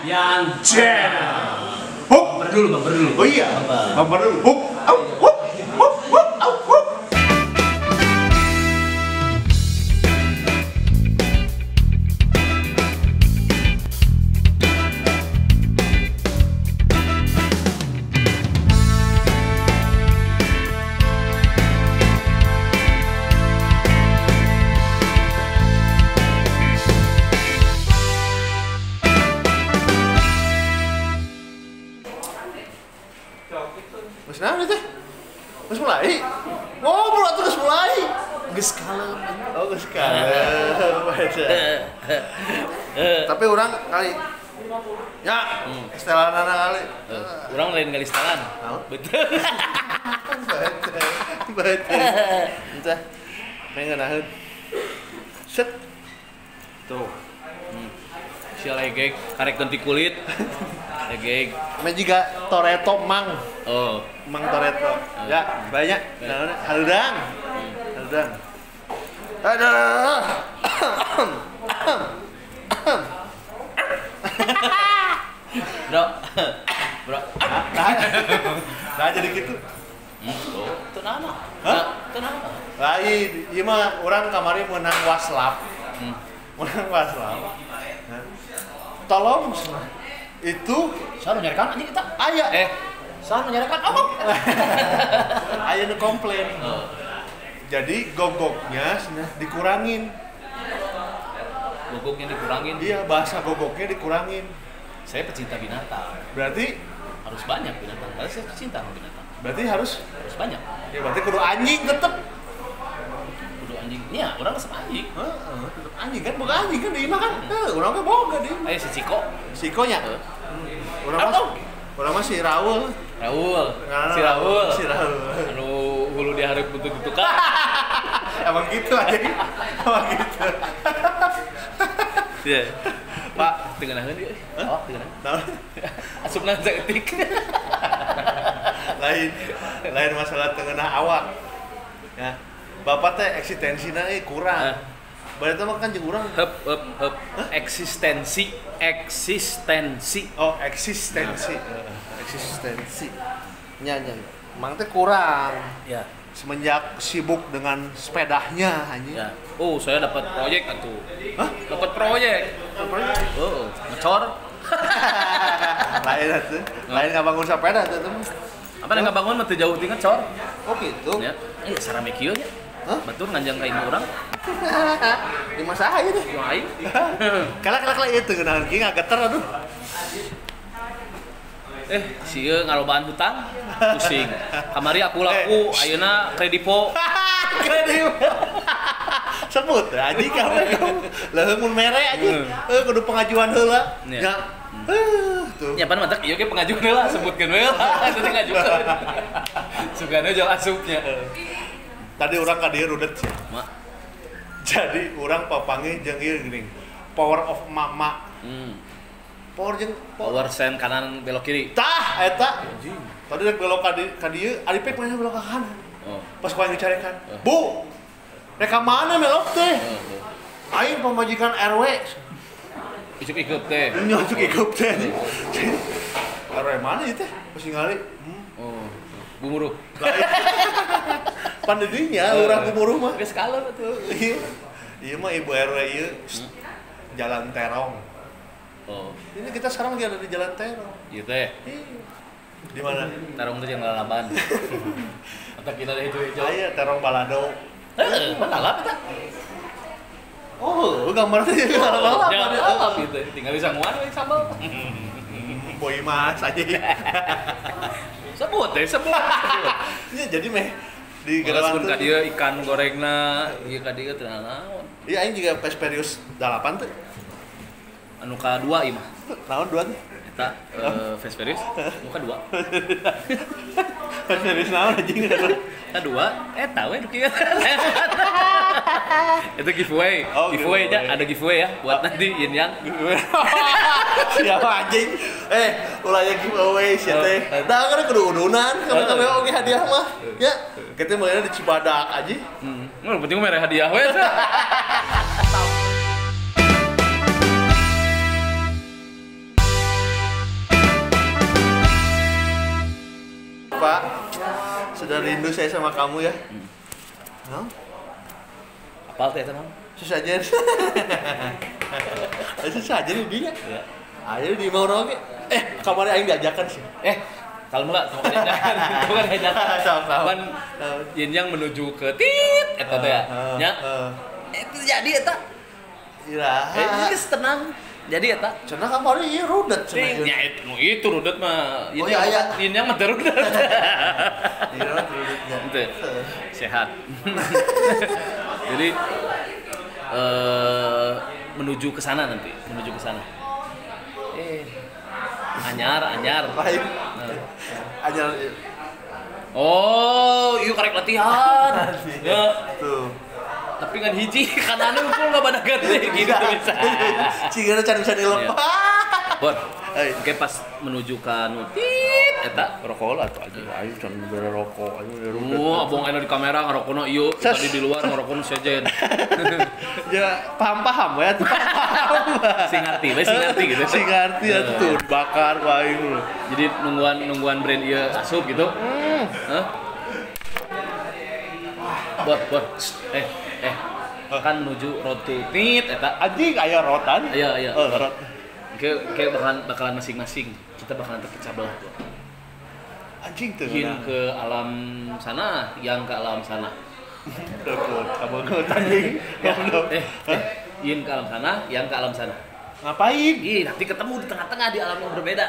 Yang Channel. Hup. Bumper dulu, bumper dulu. Oh iya. Bumper dulu. Hup. Au, hup, hup, hup, au, hup. Mas naon teh? Mas mulai? Ngobrol atuh geus mulai. Geus kalem. Oh, geus kalem. Tapi urang kali ya, setelanana kali. Urang lain kali setelan. Betul. Betul. Entah. Main ngeunaheun. Set. Tuh. Sia legek, karek ganti kulit. Legek. Main juga Toretto Mang. Oh, Mang Toretto. Ya, banyak. Nah, haludang. Haludang. Aduh. Bro. Bro. Nah, jadi gitu. Oh, tenang. Hah? Tenang. Lain, ieu mah urang kamari meunang waslap. Meunang waslap. Nah. Tolong itu saha nu nyarekan anjing eta? Aya. Saha nu nyarekan omong. Aya nu komplain. Jadi gogoknya dikurangin. Gogoknya dikurangin? Iya, bahasa gogoknya dikurangin. Saya pecinta binatang. Berarti harus banyak binatang. Karena saya pecinta sama binatang. Berarti harus banyak. Ya berarti kudu anjing tetep. Kudu anjing. Iya, urang resep anjing. Heeh, tetep anjing kan boga anjing kan di imah kan. Heuh, urang mah boga di imah. Ayo si Ciko. Ciko nya. Urang mah si Raul. Raul. Si Raul. Si Raul. Anu hulu dihareup butuh gitu kan. Emang gitu aja. Emang gitu. Iya. Pak, teu ngeunaheun ieu. Oh, teu ngeunaheun. Asupna saeutik. Lain masalah teu ngeunah awak. Ya. Bapak teh eksistensina euy kurang. Berarti mah kan jeung urang hep hep hep. Eksistensi, eksistensi. Oh, eksistensi. Eksistensi. Nya nya. Mang teh kurang. Ya. Semenjak sibuk dengan sepedanya anjing. Ya. Oh, saya dapat proyek atuh. Hah? Dapat proyek. Proyek? Oh, ngecor. Lain atuh. Lain ngabangun sepeda atuh. Apa yang ngabangun mah teu jauh ti ngecor. Oh gitu. Ya. Eh, sarame kieu nya. Hah? Batur nganjang ka imah urang. Di masa aing teh. Imah aing. Kala-kala ieu teu ngeunaheun kieu ngageter aduh. Si ieu ngarobaan hutang, pusing. Kamari aku laku, ayeuna kredivo. Kredivo. Sebut anjing kamu. Leuheung mun mere anjing. Heuh kudu pengajuan heula. Nya. Tuh. Ya pan matak ieu ge pengajuan heula, sebutkeun we lah. Teu ngajukeun. Sugana jauh asupnya. Tadi urang ka dieu rudet sih. Ma. Jadi urang papanggih jeung ieu geuning. Power of mama. Power jeung power sen kanan belok kiri. Tah eta. Tadi rek belok ka dieu, ari pek mana belok ka kanan. Oh. Pas ku aing dicarekan. Bu, rek ka mana belok teh? Aing pamajikan RW. Icuk ikeup teh. Nya icuk ikeup teh. RW mana ieu teh? Pas ningali. Oh. Gumuruh. Pan didinya urang gumuruh mah. Geus kalem atuh. Ieu mah ibu RW ieu. Jalan Terong. Oh. Ini kita sekarang lagi ada di Jalan Terong. Iya teh. Iya. Di mana? Terong teh jeung lalaban. Atau kita ada hijau-hijau. Iya, Terong Balado. Heeh, pan lalap eta. Oh, gambar teh lalap. Lalap itu. Tinggal disanguan we sambal. Boy Mas aja. Sebut deh, sebut. Iya, jadi meh di Gerawan ka dieu ikan gorengna, ieu ka dieu teu naon. Iya, aing juga Vesperius 8 teh. Anu ka-2 ieu mah. Naon 2 teh? Eta Vesperius nu ka-2. Vesperius naon anjing? Ka-2 eta we nu kieu. Itu giveaway. Oh, giveaway nya ada giveaway ya buat nanti Yin Yang. Siapa anjing? Ulah aya giveaway sia teh. Tah kan kudu udunan, kabeh oge hadiah mah. Ya, kita mainnya di Cibadak aja. Heeh. Nu penting mere hadiah we. Pak. Sudah rindu saya sama kamu ya. No? Apal teh teman? Susah aja. Susah aja nih dia. Ya. Ayo di mau oge. Kamari aing diajakan sih. Kalau mula tong diajakan, bukan diajakan. Pan yin yang menuju ke tit eta teh ya. Nya. Itu jadi eta. Iraha. Geus tenang. Jadi eta cenah kamari ieu rudet cenah. Nya itu rudet mah. Oh iya. Yin yang mah teu rudet. Iya rudetnya. Henteu. Sehat. Jadi menuju ke sana nanti, menuju ke sana. Anyar. Lain. Anyar. Oh, ieu karek latihan. Ya. Tuh. Tapi ngan hiji kanane unggul enggak pada ganti gitu bisa. Cigana can bisa dilepas. Bor. Oke pas menuju ka nu tit eta rokok lah atuh anjing aing can bere rokok anjing rudet. Oh, abong aya di kamera ngarokona ieu, tadi di luar ngarokona sejen. Ya paham-paham we atuh paham. Sing ngarti we, sing ngarti gitu. Sing ngarti atuh tuh dibakar ku aing. Jadi nungguan brand ieu asup gitu. Hah? Bor. Kan menuju road to tit eta anjing aya rotan. Iya. Oh, road. Kayak bakalan masing-masing. Kita bakalan terpecah belah tuh. Anjing tuh. Yin ke alam sana, yang ke alam sana. Dokter, kamu anjing. Yin ke alam sana, yang ke alam sana. Ngapain? Ih, nanti ketemu di tengah-tengah di alam yang berbeda.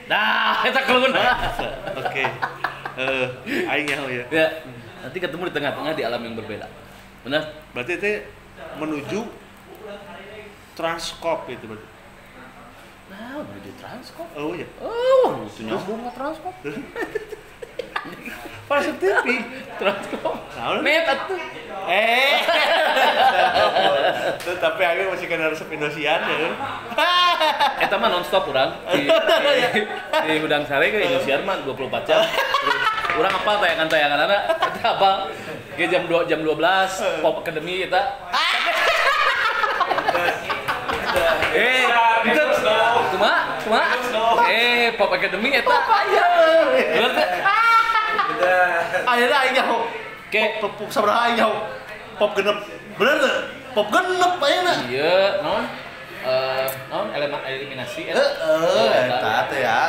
Dah, eta keluar. Oke. Aing nyaho ya. Ya. Nanti ketemu di tengah-tengah di alam yang berbeda. Benar? Berarti itu menuju Transkop itu berarti. Nah, menuju Transkop. Oh iya. Oh, itu nyambung ke Transkop. Pasar TV Transkop. Net atuh. Tuh, tapi aing masih kena resep Indosiar ya. Eta mah nonstop urang di Hudang Sare ke Indosiar mah 24 jam. Urang apa tayangan-tayanganana eta apa? Ge jam 2 jam 12 Pop Academy eta. Itu kumaha? Pop Academy eta aya. Bener teh? Ayeuna aing nyaho. Ke pop sabaraha aing nyaho? Pop genep. Bener teh? Pop genep ayeuna. Iya, naon? Naon elemen eliminasi eta. Heeh, eta teh ya.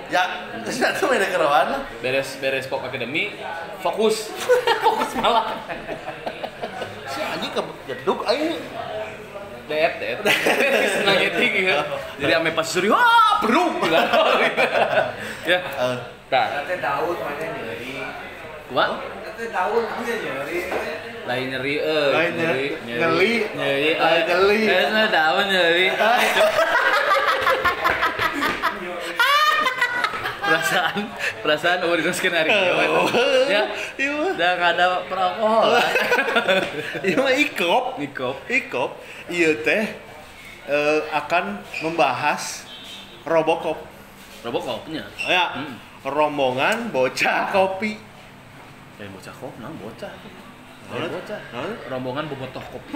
Ya, satu beda keroan lah. Beres Pop Academy, fokus. Fokus malah. Si anjing kejeduk aing. Deet. Senang gitu. Jadi ame pas suri, wah, berung. Ya. Tah. Teh daun mana nyeri. Kumaha? Teh daun mana nyeri. Lain nyeri euy. Lain nyeri. Ngeli. Nyeri. Lain nyeli. Eh, daun nyeri. Perasaan umur skenario. Ya. Udah enggak ada peralkohol. Ieu mah ikop. Ikop. Ieu teh akan membahas Robocop. Robocopnya. Ya. Rombongan bocah kopi. Bocah kopi, nah bocah. Bocah. Rombongan bobotoh kopi.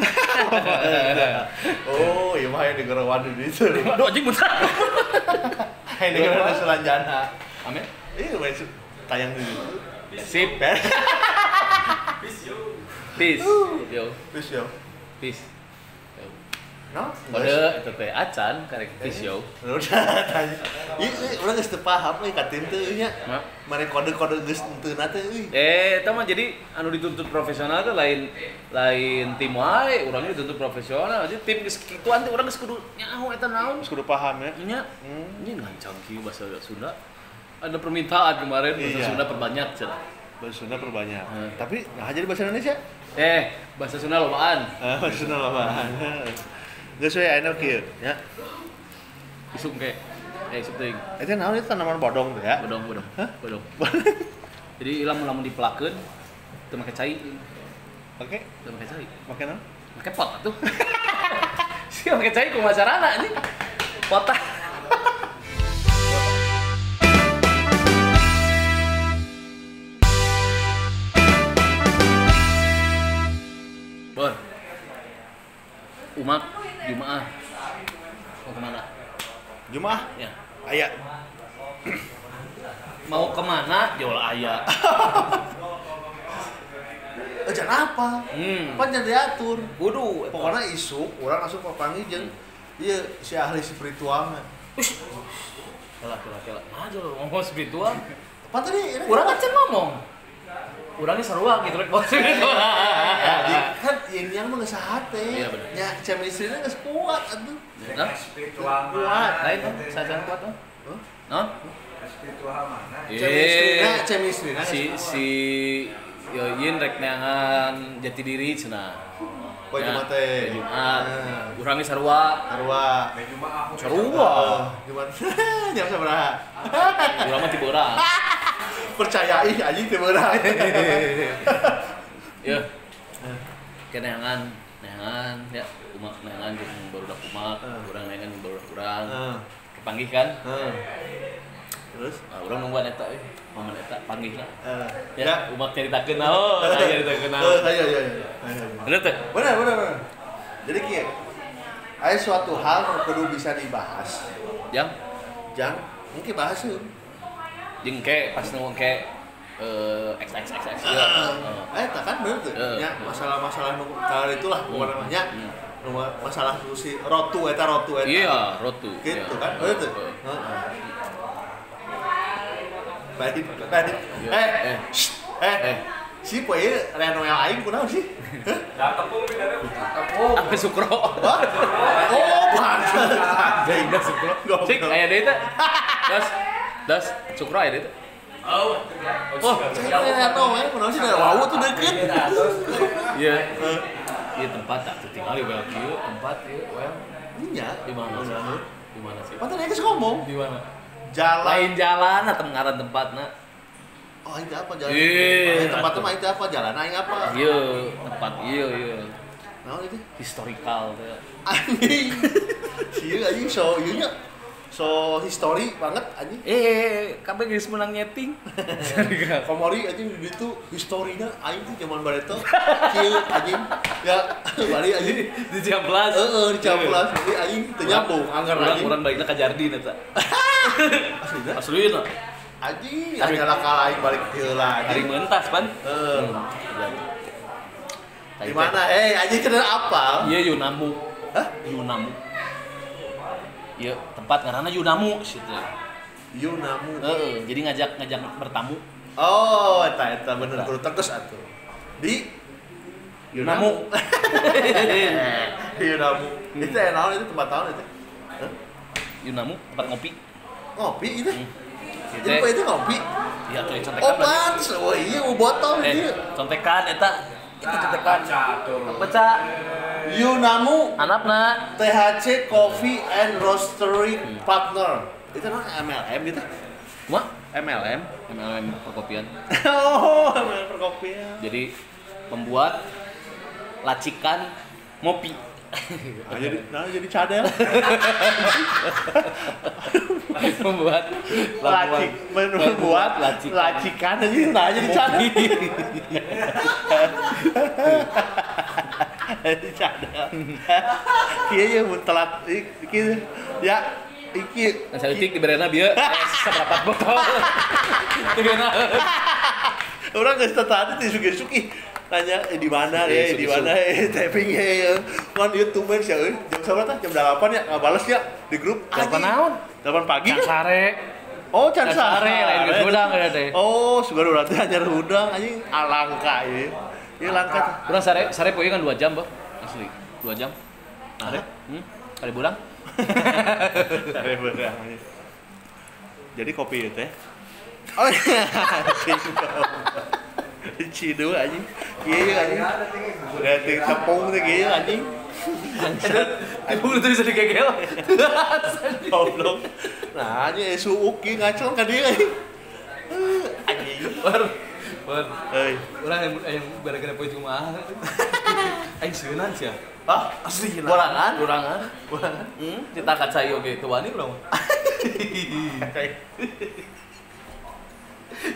Oh, iya mah yang di gerawan di situ. Aduh anjing bentar. Yang di gerawan Sulanjana. Amin. Iya, tayang di situ. Sip. Peace yo. Peace yo. Peace yo. Peace. No, kode itu teh acan karek peace yo. Udah tanya. Ih, urang geus teu paham euy ka tim teh nya. Mare kode-kode geus henteu na teh euy. Eta mah jadi anu dituntut profesional teh lain tim wae, urangnya dituntut profesional. Jadi tim geus kituan teh urang geus kudu nyaho eta naon. Geus kudu paham ya. Nya. Ini ngancang kieu bahasa Sunda. Ada permintaan kemarin bahasa Sunda perbanyak cenah. Bahasa Sunda perbanyak. Tapi nah jadi bahasa Indonesia? Bahasa Sunda lobaan. Bahasa Sunda lobaan. Geus we ayeuna kieu nya. Isuk ke. Isuk teuing. Eta naon itu tanaman bodong teh ya? Bodong. Hah? Bodong. Jadi lamun dipelakeun teu make cai. Oke. Teu make cai. Make naon? Make pot atuh. Sia make cai kumaha carana anjing? Potah. Bor. Umak Jumaah. Mau kemana? Jumaah? Ya. Aya. Mau kemana? Jauh aya. Jangan apa? Pan jangan diatur. Kudu. Pokoknya isuk urang langsung papanggih jeung ieu si ahli spiritualna. Kela. Nah, jauh ngomong spiritual. Pan tadi urang kan ngomong. Urangnya sarua gitu rek bos spiritual. Kan yin yang mah geus sahate. Iya bener. Nya chemistry-na geus kuat atuh. Nah, spiritual kuat. Lain sajan kuat tuh. Hah? Spiritual mana? Chemistry-na si Yin rek neangan jati diri cenah. Poe Jumat teh. Jumat. Urangnya sarua. Sarua. Sarua. Jumat. Jam sabaraha? Urang mah ti beurang. Percayai anjing ti beurang. Ya. Ke neangan ya, umak neangan jeung barudak umak, urang neangan jeung barudak urang. Kepanggih kan? Terus? Nah, urang nungguan eta euy. Momen eta panggihna. Ya, umak caritakeun naon, aya caritakeun naon. Iya. Bener teh? Bener. Jadi kieu. Aya suatu hal nu kudu bisa dibahas. Jang, mungkin bahas euy. Jeung ke pas nu ke XXXX ya. Eta kan bener tuh. Nya masalah-masalah nu kala itulah pokokna mah nya. Masalah si rotu eta. Iya, rotu. Gitu kan, bener tuh. Heeh. Baik. Si poe Renoel aing kunaon sih? Da tepung bidana tepung. Apa sukro? Oh, pantes. Beda sukro. Cik aya deui teh. Das sukro aya deui teh. Oh, cik Renoel kunaon sih da wau tuh deukeut. Iya. Ieu tempat tak tinggal di well kieu, tempat ieu well. Nya, di mana? Di mana sih? Pantes geus ngomong. Di mana? Jalan. Lain jalan atau ngaran tempatna. Oh, itu apa jalan? Tempatnya mah itu apa? Jalan aing apa? Iya, tempat iya. Naon itu? Historical teh. Anjing. Sieun anjing so ieu nya. So history banget anjing. Kabeh geus menang nyeting. Komori anjing di ditu historina aing teh zaman bareto. Kieu anjing. Ya, bari anjing di Ciamplas. Heeh, di Ciamplas. Jadi anjing teu nyambung anggar anjing. Urang balikna ka Jardin eta. Aslina? Aslina. Anjing, anya lakal aing balik heula anjing. Ari mentas pan. Heeh. Di mana? Anjing cenah apal? Iya, Yunamu. Hah? Yunamu. Iya, tempat ngaranna Yunamu situ. Yunamu. Heeh, jadi ngajak bertamu. Oh, eta bener kudu tegas atuh. Di Yunamu. Di Yunamu. Itu naon itu tempat naon itu? Hah? Yunamu tempat ngopi. Ngopi itu? Jadi itu ngopi? Iya, tuh contekan. Oh, pantes. Oh iya, botol ieu. Contekan eta. Itu contekan. Pecah. Yunamu anapna THC Coffee and Roastery Partner. Itu namanya MLM gitu. Wah, MLM perkopian. Oh, MLM perkopian. Jadi membuat lacikan ngopi. Nah, jadi cadel. Membuat lacikan aja, nah jadi cadel. Jadi cadel. Kieu mun telat iki ya iki. Nah, saeutik diberena bieu seberapa botol. Diberena. Urang geus tadi teh sugi-sugi. Nanya di mana ya, di mana tapping ya. Kan ieu tumben sia euy. Jam sabaraha tah? Jam 8 ya, ngabales ya di grup. 8 naon? 8 pagi. Can sare. Oh, can sare. Lain geus hudang eta teh. Oh, sugan urang teh anyar hudang anjing alangka ieu. Ieu langka. Urang sare poe kan 2 jam, Bang. Asli, 2 jam. Sare? Sare burang. Sare burang. Jadi kopi ieu teh. Oh, anjing. Cidu anjing. Kieu anjing. Ganti tepung teh kieu anjing. Tepung itu bisa digegel. Goblok. Nah, anjing suuk kieu ngaceng ka dieu anjing. Anjing. War. Euy. Urang yang gara-gara poe Jumaah. Aing seunan sia. Ah, asli borangan. Borangan. Borangan. Cita kaca ieu oge teu wani urang mah.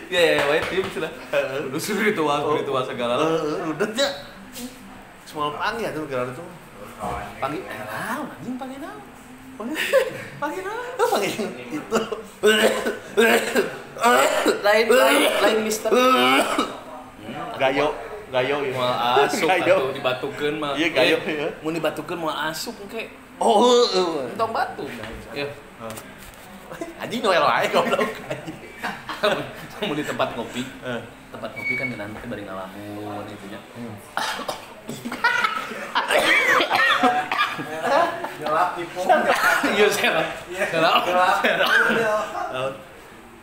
Ya, wae tim sudah. Udah spiritual segala lah. Rudetnya. Semua pangi atuh geura itu. Pangi naon anjing pangi naon? Pangi naon? Pangi itu. Lain lain Mister. Gayo, gayo ieu. Moal asup atuh dibatukeun mah. Iya gayo ieu. Mun dibatukeun moal asup engke. Oh, heueuh. Entong batu. Ya. Anjing Noel wae goblok anjing. Mun di tempat ngopi. Tempat ngopi kan ngeunaan teh bari ngalamun gitu nya. Gelap tipu. Iya, serap. Gelap.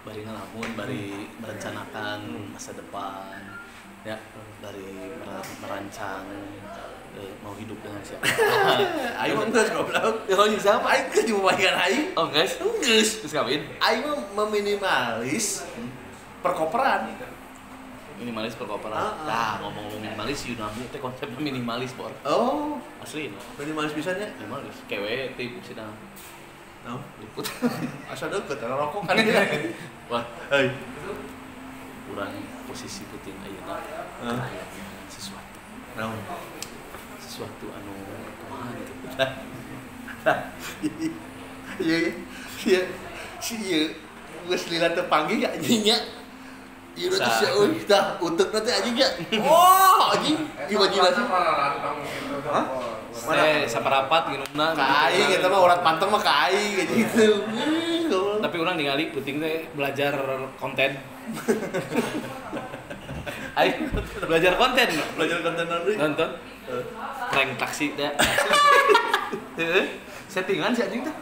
Bari ngalamun, bari merencanakan masa depan. Ya, bari merancang mau hidup dengan siapa. Aing mah geus goblok. Ya jeung siapa? Aing geus dibagian aing. Oh, geus. Geus. Terus kawin. Aing mah meminimalis perkoperan. Minimalis perkoperan. Nah, ngomong-ngomong minimalis, Yunami teh konsepnya minimalis, Bor. Oh, asli. Minimalis pisan nya? Minimalis. Kewe tip cenah. Naon? Liput. Asa deukeut rokok kan. Wah, heuy. Urang posisi puting ayeuna aya sesuatu. Naon? Sesuatu anu kumaha gitu. Iya, iya. Si ieu geus lila teu panggih anjing nya. Ieu teh si euy tah uteukna teh anjing nya. Oh, anjing imajinasi. Hah? Mana saparapat nginumna. Ka aing eta mah urat panteng mah ka aing gitu. Tapi urang ningali peuting teh belajar konten. Aing belajar konten. Belajar konten naon deui? Nonton. Prank taksi teh. Heeh. Settingan si anjing teh.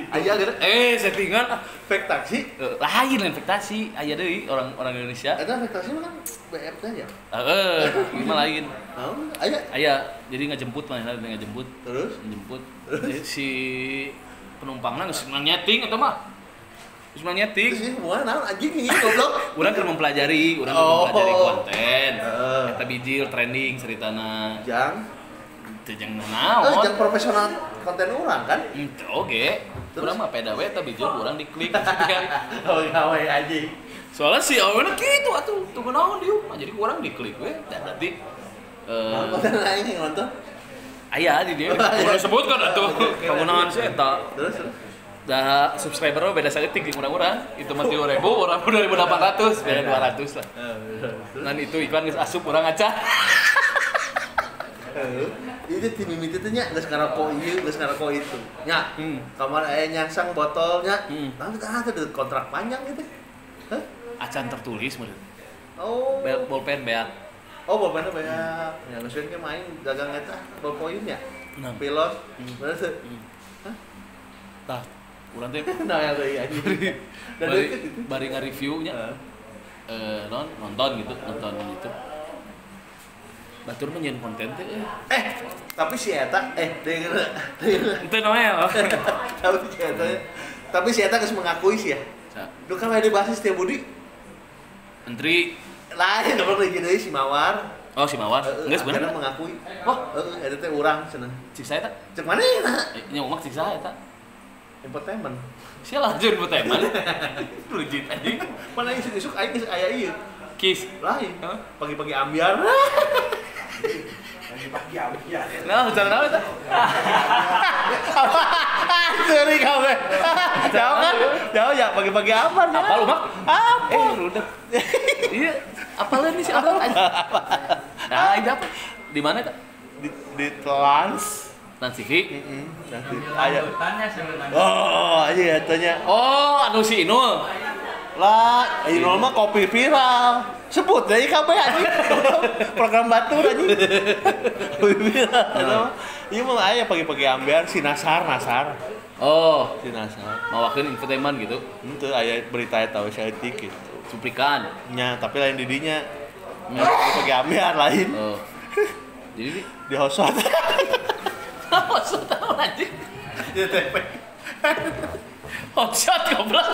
Aya gitu. Settingan fake taksi. Lain lain fake taksi. Aya deui orang-orang Indonesia. Eta fake taksi mah kan BF teh ya. Heeh, ieu mah lain. Naon? Aya. Aya, jadi ngajemput manehna ngajemput. Terus ngejemput. Si penumpangna geus nyeting eta mah. Geus nyeting. Terus hubungan naon anjing ieu goblok. Urang keur mempelajari, mempelajari konten. Eta bijil trending ceritana. Jang teu jang naon. Jang profesional konten urang kan? Henteu oge. Urang mah peda we eta bijil urang diklik. Oh gawe anjing. Soalnya si awena kitu atuh, tunggu naon dieu mah jadi urang diklik we. Da berarti konten aing nonton. Aya di dieu. Urang sebutkan atuh. Kagunaon si eta. Terus Da subscriber mah beda saeutik jeung urang-urang. Itu mah 3.000, urang 2.800, beda 200 lah. Ngan itu iklan geus asup urang ngaca. Itu tim mimiti teh nya geus ngarokok ieu, geus ngarokok itu. Nya, kamar aya nyangsang botolnya. Nah, tah teh kontrak panjang gitu. Hah? Acan tertulis meureun. Oh. Bolpen beak. Oh, bolpenna beak. Ya geus ke main dagang eta bolpoin nya. Pilot. Bener teu? Hah? Tah, urang teh nah ya teh anjing. Bari nge-review nya. Nonton gitu, nonton YouTube. Batur mah nyeun konten teh. Tapi si eta denger. Teu Noel. Tapi si eta geus mengakui sih ya. Duh kan aya dibahas Setia Budi. Menteri lain goblok deui deui si Mawar. Oh, si Mawar. Geus bener mengakui. Wah, heeh eta teh urang cenah. Cik saya eta. Cek manehna? Nya umak cik saya eta. Infotainment. Sia lanjut infotainment. Legit anjing. Mana isuk-isuk aing geus aya ieu. Kiss. Lain. Pagi-pagi ambiar. Pagi-pagi ambiar. Nah, cara naon eta? Seri kabeh. Jauh kan? Jauh ya pagi-pagi ambiar. Apa lu, Mak? Apa? Udah. Iya, apaleun nih si Abang. Nah, itu apa? Di mana eta? Di Trans. Trans TV? Heeh. Trans TV. Aya. Oh, iya tanya. Oh, anu si Inul. Lah, Inul mah kopi viral. Sebut deui kabeh anjing. Program batur anjing. Kopi viral. Eta mah. Ieu mah aya pagi-pagi ambiar si Nasar, Nasar. Oh, si Nasar. Mawakeun infotainment gitu. Henteu aya berita eta we saeutik gitu. Cuplikan. Nya, tapi lain di dinya. Pagi-pagi ambiar lain. Oh. Jadi di hosot. Hotshot naon anjing? Di TP. Hotshot goblok.